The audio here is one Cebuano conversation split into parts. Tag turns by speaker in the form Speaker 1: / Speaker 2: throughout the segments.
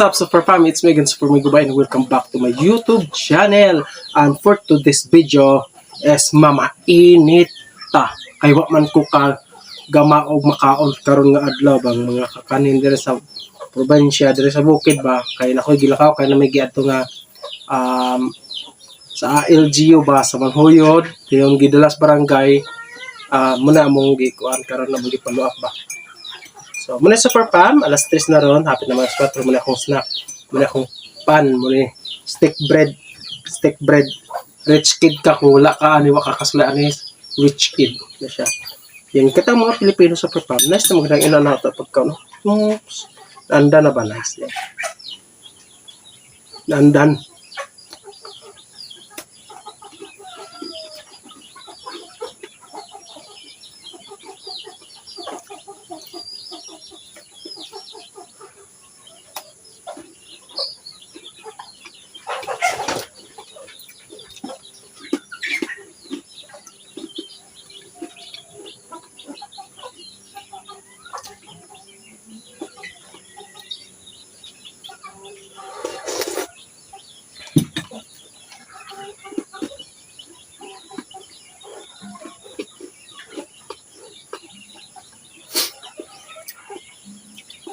Speaker 1: Up, Super Fam? It's Megan Super Migubay and welcome back to my YouTube channel. And for today's video is mamainit ta. Kay wa man ko ka gama og makaon karon nga adlaw bang mga kakanin diri sa probinsya, diri sa bukid ba, kay nakoy gilakaw kay na may giadto nga sa LGU ba sa Manhuyod, yung gidalas barangay, muna among gikuan karon na mong gipaluap ba. So, muna, Super Pam, alas 3 na ron, hapit na mga 4, muna akong snack, muna akong pan, muna stick bread, stick bread. Rich kid ka kung wala ka, ani wa ka kasula ani rich kid na siya. Yan, kita mga Pilipino, Super Pam, nice na magandang ina nato pagka, no? Anda na ba, nice yan. Andan.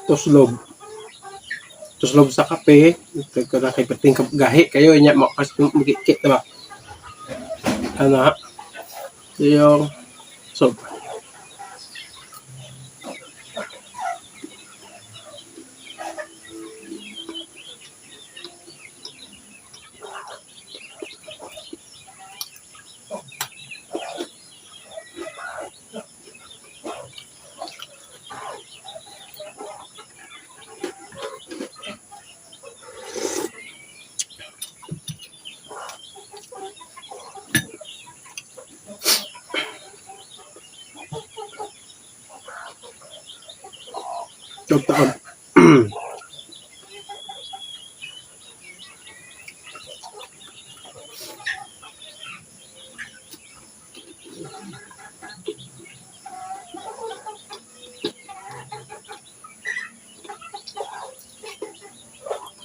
Speaker 1: Tuslob. Tuslob sa kape, kaya kay perting gahi kayo inya mo kasi magikit ba. Ano? Yung so taon.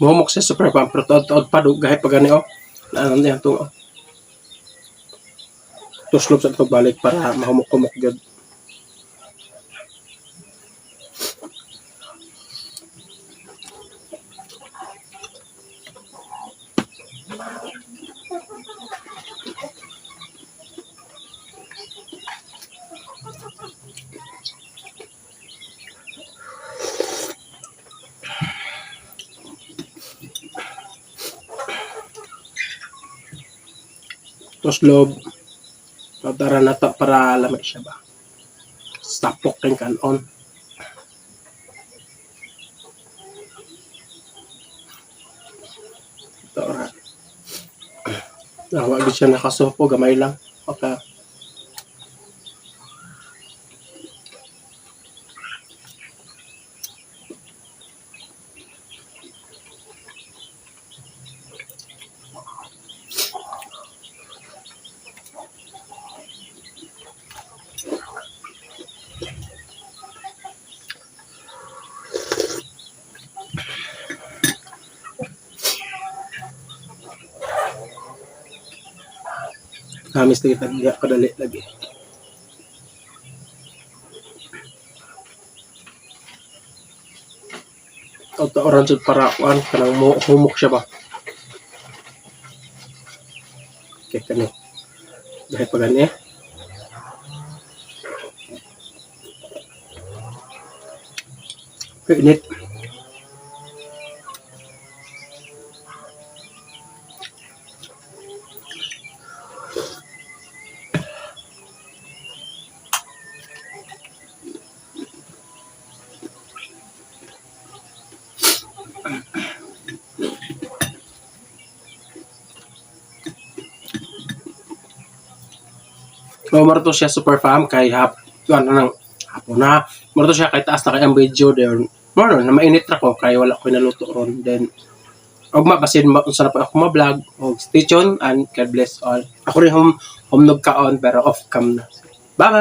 Speaker 1: Mohumok siya, Super Pam, pero taod-taod pa, gahi pa gani oh. Naalam niya itong oh. Tuslob sa ito balik para mahumok-humok gyud. Tuslob. Tara na to para lamay siya ba. Sapok king kanon. Ito ra. Nawa gid siya nakasupo, gamay lang. Okay. Namis lagi tagya kadali lagi. Taon jud para kuan kanang mo humok siya ba. Okay kani. Dahil pa gani eh. Okay, init. Mao to siya, Super Fam, kay hap ano nang hapon na. Mao to siya kay taas na kay ang video then mo na mainit ra ko kay wala ko naluto ron, then ugma basin unsa na pa ako ma-vlog og stay tuned and God bless all. Ako rin home humnog kaon pero off cam na. Bye bye.